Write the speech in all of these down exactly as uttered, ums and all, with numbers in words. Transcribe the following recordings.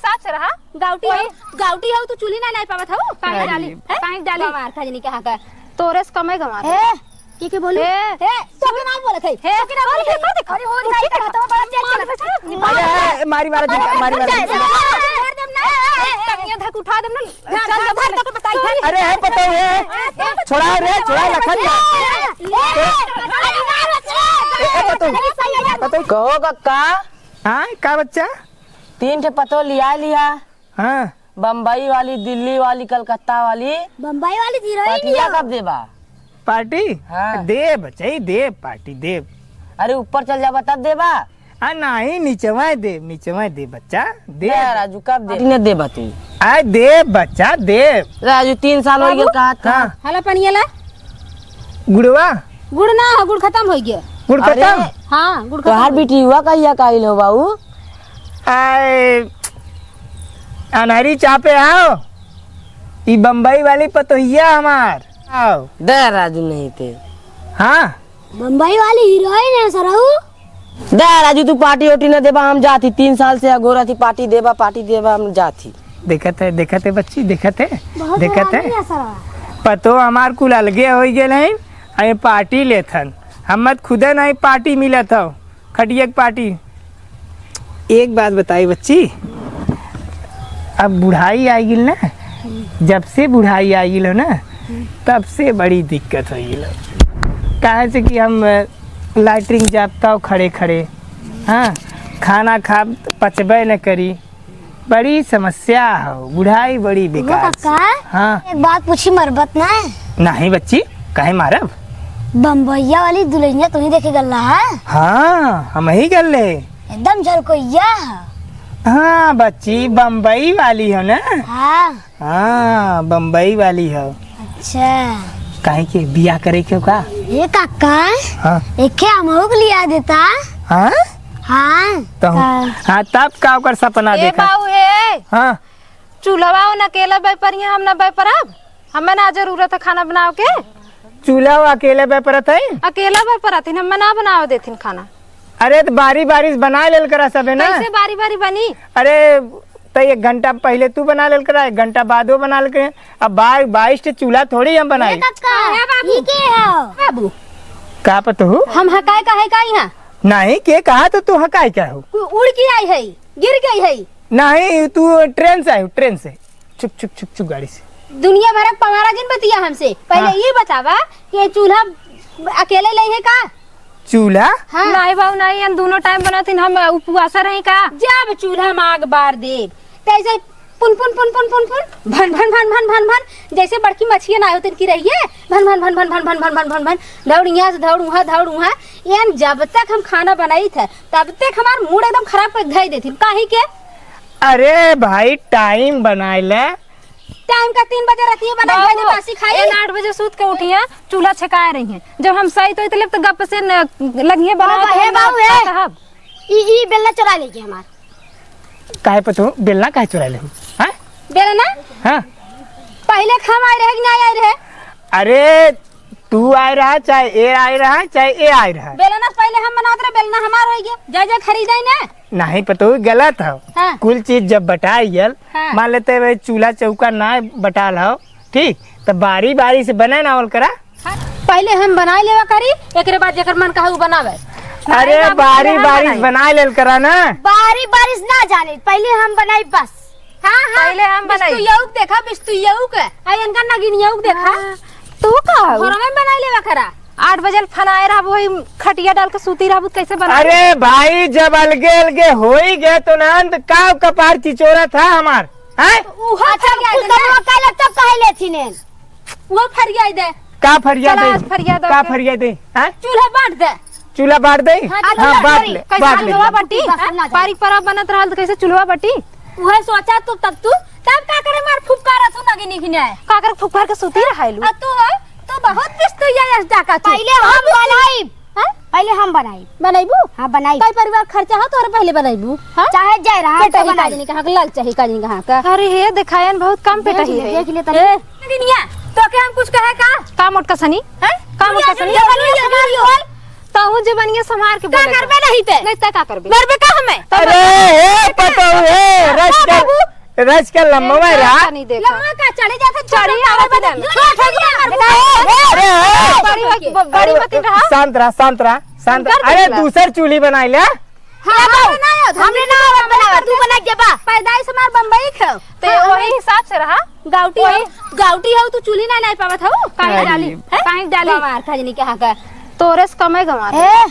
साथ से रहा। गाउटी हो, गाउटी हो, तू चूल्ही ना नाई पावत हो। पानी अरे। डाली, हैं? पानी डाली। गंवार खजनी कहाँ का? तोरे से कमे गंवार। ए, के के बोलू? ए। ए, तो के नाम बोलत है? ए, तो के नाम बोलत है? अरे, हो, अरे, हो, अरे, हो, अरे, अरे, मारी मारा जी, मारी मारा जी। मार देम ना। ए, ए, ए, तनिया धक उठा देम ना। चल, धर, धर, धर, बताई, धर। अरे, है पता है? छोड़ा रे, छोड़ा, रखा जा। ए, ए, पता है? पता है? कहो कक्का। हाँ, का बच्चा? तीन ठे पतोह लिया लिया। हाँ। बम्बई वाली, दिल्ली वाली, कलकत्ता वाली। बम्बई वाली हीरोइन पार्टिया हो। कब देबा? पार्टी? हाँ। देब, चाहिए देब, पार्टी देब। अरे ऊपर चल जाबा तब देबा? आ नहीं, निचवा देब, निचवा देब बच्चा, देब। ए राजू, कब देब? पार्टी न देबा तू। आ देब बच्चा, देब। राजू, तीन साल हो गए बाबू। कहा था? हाँ। हला पनिया ला। गुड़वा? गुड़ ना हो, गुड़ खतम होइ गया। गुड़ अरे, खतम? हाँ, गुड़ खतम तोहार होइ गया। बिटिया कहिया का आइल हो बाबू? आए, अनहरी चापे आओ, ई बम्बई वाली पतोहिया हमार, आओ। दे राजू नहीं ते। हाँ। बम्बई वाली हीरोइन है सरऊ। दे राजू, तू पार्टी ओटी न देबा, हम जात ही, तीन साल से अगोरत ही, पार्टी देबा, पार्टी देबा, हम जात ही। देखत है, देखत है बच्ची, देखत है, बहुत देखत है। हरामी है सरवा। पतो हमार कुल अलगे होइ गेल है, अरे पार्टी लेत हन, हम मत खुदे नहीं पार्टी मिलत हो। खटिया के पार्टी। एक बात बताई बच्ची, अब बुढ़ाई आ गई ना, जब से बुढ़ाई आ गई हो ना, तब से बड़ी दिक्कत हो गई हो। काहे से कि हम, अ, लैट्रिन जाता हो खड़े खड़े, हाँ, खाना खा पचबे न करी, बड़ी समस्या हो, बुढ़ाई बड़ी वो बेकार काका, से। हाँ। एक बात पूछी, मरबत ना? नहीं बच्ची, काहे मारब? बम्बैया वाली दुल्हनिया तुही देखे गल्ला है? हाँ, हम ही गल्ले। एकदम झलकोइया है। हाँ बच्ची, बम्बई वाली हो ना? हाँ। हाँ, बम्बई वाली हो। अच्छा। काहे के बियाह करे के का? ए काका, हाँ। एके हमहू के लिया देता। हाँ? हाँ। तो हम, का? हाँ, तब का ओकर सपना ए देखा? बाऊ, ए। हाँ। चूल्हवा उन अकेला बैपरिया, हम ना बैपरब। हमें ना जरूरत है खाना बनावे के। चूल्हा वो अकेले बैपरत है? अकेला बैपरत है, हमें ना बनावे देथिन खाना। अरे, तो बारी बारी से बना लेल करा सबे ना। कैसे बारी बारी बनी? अरे, तो एक घंटा पहिले तू बना लेल करा, एक घंटा बाद वो बना लेल करे। अब बा-, बाईस ठे चूल्हा थोड़ी हम बनाई। ए काका, ए बाबू। ई के हो? बाबू। का पतोहू? हम हकाई का है का यहाँ? नहीं, के कहा तो तू हकाई का हो? कोई उड़ के आई है, गिर गई है। नहीं, तू ट्रेन से आई हो, ट्रेन से। चुप, चुप, चुप, चुप, गाड़ी से। दुनिया भर के पवारा जिन बतिया हमसे। पहिले हाँ। ये बतावा कि ये चूल्हा अकेले ले है का? चूल्हा? हाँ। नहीं बाऊ, नहीं, हम दोनों टाइम बनातीन, हम उपवासा रही का? जब चूल्हा में आग बार देब, तैसे पुन, पुन, पुन, पुन, पुन, पुन, भन, भन, जैसे बड़की मछिया ना होती की रही है, भन, भन, दौड़ यहाँ से, दौड़ वहाँ, दौड़ वहाँ। यान जब तक हम खाना बनाई थे, तब तक हमार मूड एकदम खराब कर धई देती। काहे के? अरे भाई, टाइम बनाए ले। टाइम का तीन बजे राती बना बाबू, दे, बासी खाई। एन आठ बजे सूत के उठिया, चूल्हा छेकाए रही हैं। जब हम सही तो इतले तो गप से न लगिए बना बाबू, तो हे हम बाबू, का हे। कहब? ई, ई बेलना चुरा लेके हमार। काहे पतोहू, बेलना काहे चुरा ले हो? हाँ? बेलना? हाँ। पहिले हम आए रहे कि नहीं आए रहे? अरे, तू आए रहा, चाहे ए आए रहा, चाहे ए आए रहा। बेलना पहिले हम बनावत रहे, बेलना हमार होइ गया। जय जय खरीदे ना। नहीं पतोहू, गलत हो। हाँ। कुल चीज जब बटाई गल, हाँ। मान लेते भाई चूल्हा चौका ना बटाल हो, ठीक, तो बारी बारी से बने ना ओल करा। हाँ। पहिले हम बनाई लेवा करी, एकरे बाद जेकर मन कहे उ बनावे। अरे नहीं बाबू, बारी पहिले हम बारी से बनाई। बनाई लेल करा ना। बारी बारी से ना जाने, पहिले हम बनाई बस। हाँ, हाँ। पहिले हम बनाई। बिस्तुइयऊ के देखा, बिस्तुइयऊ के। आ, इनका नगिनियऊ के देखा। हाँ। तू का हो? घरवे में बनाई लेवा करा। आठ बजे फनाए रहबू, वही खटिया डाल के सूती रहबू, कैसे बनाई? अरे भाई, जब अलगे अलगे होई गए तो ना, तो का कपार चिचोरा था हमार, हैं? उहो अच्छा, फरिया कुल दे ना। कमवा कैला तब कहे लेथिन एन। उहो फरिया दे। का फरिया चला, दे? आज फरिया दे का के। फरिया दे? हैं? चूल्हा बांट दे। चूल्हा बांट दे? हाँ, हाँ, चूल्हा बांट बांट। ले, कैसे बांट ले। चूल्हा बांटी? बांट ले। बारी परब बनत रहल तो कैसे चूल्हा बांटी? उहे सोचा तू, तब तू, तब का करे मार फुफकार तू नगिनी घिने? का करे फुफकार के सूती रहाइलू? आ तू, तू बहुत बिस्तुइया यस डाका तू। पहिले हम बनाइब। हाँ? पहिले हम बनाइब। बनाइबू? हाँ, बनाइब। कई परिवार खर्चा हो तोरे पहिले बनाइबू? हाँ? चाहे जय रहा, पेट हम ही बनाइब। काजनी कहाँ के, लाल चाही काजनी कहाँ का? अरे हे, देखायन बहुत कम पेट देख ही ले, है। देख ले तनी। ए, नगिनिया, तो के हम कुछ कहे का? का मोटका सनी? हैं? का मोटका सनी? ये बनिया संभाल बोल। तहू जे बनिया संभार के का बोले करबे का? नहीं ते? नहीं ते का करबे? मरबे का हमें? अरे, हे पतोहू, हे, रस बाबू, रच के लम्बा ए, रहा। नहीं देखा। लम्बा का चढ़े जाता, चढ़ी चढ़े आवत जाता। है। छोड़, छोड़, छोड़। अरे, ए, बड़ी मत, बड़ी मत रहा। शांत रहा, शांत रहा, शांत रहा। अरे, दूसर चूल्ही बनाई ले। हाँ, हमरे ना आवत, हमरे ना आवत बनावे, तू बना के बा। पैदाइश हमार बम्बई क हौ। ते हाँ, वही हिसाब से रहा। गाउटी हौ, गाउटी हौ, तू चूल्ही ना, ना पावत हौ। काहे डाली? हैं? काहे डाली? गंवार खजनी के हाँ का। तोरे से कमे गंवार। ए,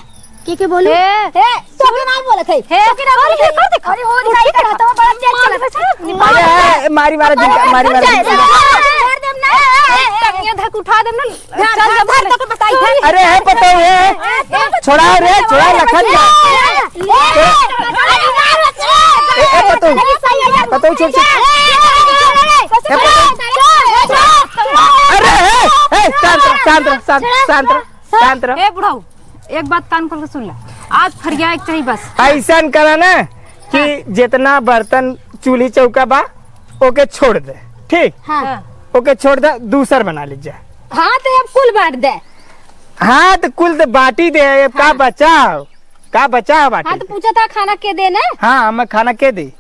के, के बोली? ए। ए, तो के ना बोलत है। ए। तो के ना बोलत है। कर दे, कर दे। अरे, हो दिखाई कर, तो बड़ा तेज चलत है। अरे, ए, मारी मारा जिनका, मारी मारा जिनका। मार देम ना। ए, ए, ए, टंगिया धक उठा देम ना। धर, चल, धर, जब धर, तोके बताई, धर। अरे, हे पतोहू, हे। छोड़ाओ रे, छोड़ाओ, लखन जा। ए, ए, पतोहू, पतोहू, छोड़, छोड़। ए, पतोहू। अरे, हे, हे, शांत रह, शांत रह, शांत, शांत रह, शांत रह। ए, बुढ़ऊ, एक बात कान खोल के सुन ले। आज फरिया एक चाहिए बस। ऐसन करा ना कि हाँ। जितना बर्तन चूल्ही चौका बा, ओके छोड़ दे, ठीक? हाँ। हाँ। ओके छोड़ दे, दूसर बना लीजिए। हाँ, तो अब कुल बांट दे। हाँ, तो कुल तो बांटी दे, अब का हाँ। बचाओ? का बचाओ बाटे? हाँ, तो पूछा था खाना के दे ना? हाँ, हमें खाना के दे?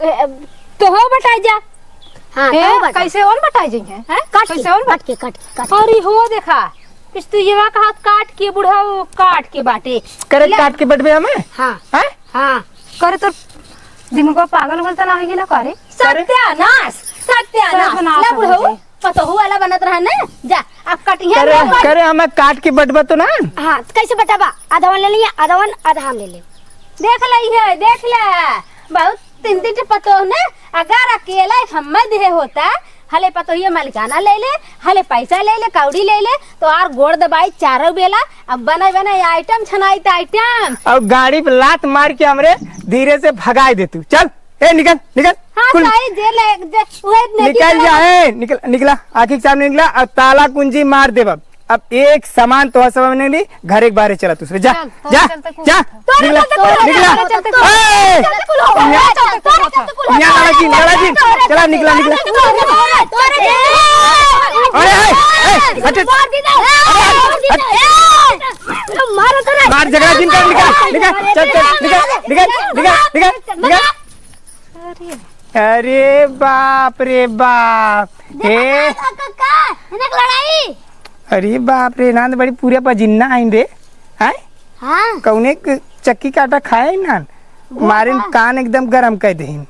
ए, अब तो हो बटाई जा। हाँ, ए, तो हो बटाई। कैसे और बटाई जाइए? हैं? काट के, कैसे और बट- काट के, काट के, काट के। अरे हो देखा, पिस्तुलवा का हाथ काट के बुढ़ऊ काट के बाटे। करे ले। काट के बटबे हमें? हाँ। हैं? हाँ। करे तो दिमागवा पागल उगल त ना होई गेला का रे? सत्यानाश, सत्यानाश। सत्यानाश ना हो बुढ़ऊ, जाए। पतोहू वाला बनत रहा ना। जा, अब कटिया करे, ना करे हमें काट के बटबा तो ना। हाँ, तो कैसे बटाबा? आधवन ले लिया, आधवन, आधा हम ले ले। देख ले, ये देख ले, बहुत तीन तीन ठे पतोह ने, अगर अकेला एक हम्मे देहे होता, हले पतोहिया मालिकाना ले ले, हले पैसा ले ले, कौड़ी ले ले, तो आर गोड़ दबाई चारों बेला, अब बने बने आइटम छनाई त आइटम। और गाड़ी पे लात मार के हमरे धीरे से भगाई दे तू। चल, ए निकल, निकल, हाँ, कुल सही, जे ले, जे, उहे नहीं निकल जा, ए, निकल, निकला, आँखी के सामने निकला, और ताला कुंजी मार देब अब। अब एक समान तोहर सब नहीं ली, घर एक बारे चला तू, जा, चल, तोरे जा, चलते कुल जा, होता। तोरे निकला, चलते कुल निकला। होता, तोरे चलते कुल होता, ए! तोरे चलते कुल होता, तोरे चलते कुल होता। यहाँ लड़ा जिन, लड़ा जिन, चला, निकला, निकला। तोरे चलते कुल होता, तोरे चलते कुल होता। अरे, ए, ए, हट, हट। मार दी ना। अरे, हट। मारो तो रे। मार झगड़ा जिन कर, निकल, निकल, चल, चल, निकल, निकल, निकल, निकल, निकल। अरे बाप रे बाप। देखा हे। का, का, का, इनक लड़ाई। अरे बाप रे, नान बड़ी पूरा पजिन्ना आइन रे। हैं? हाँ। कौने क-, चक्की काटा खाए ही नान? वो मारिन का? कान एकदम गरम कर देहिन।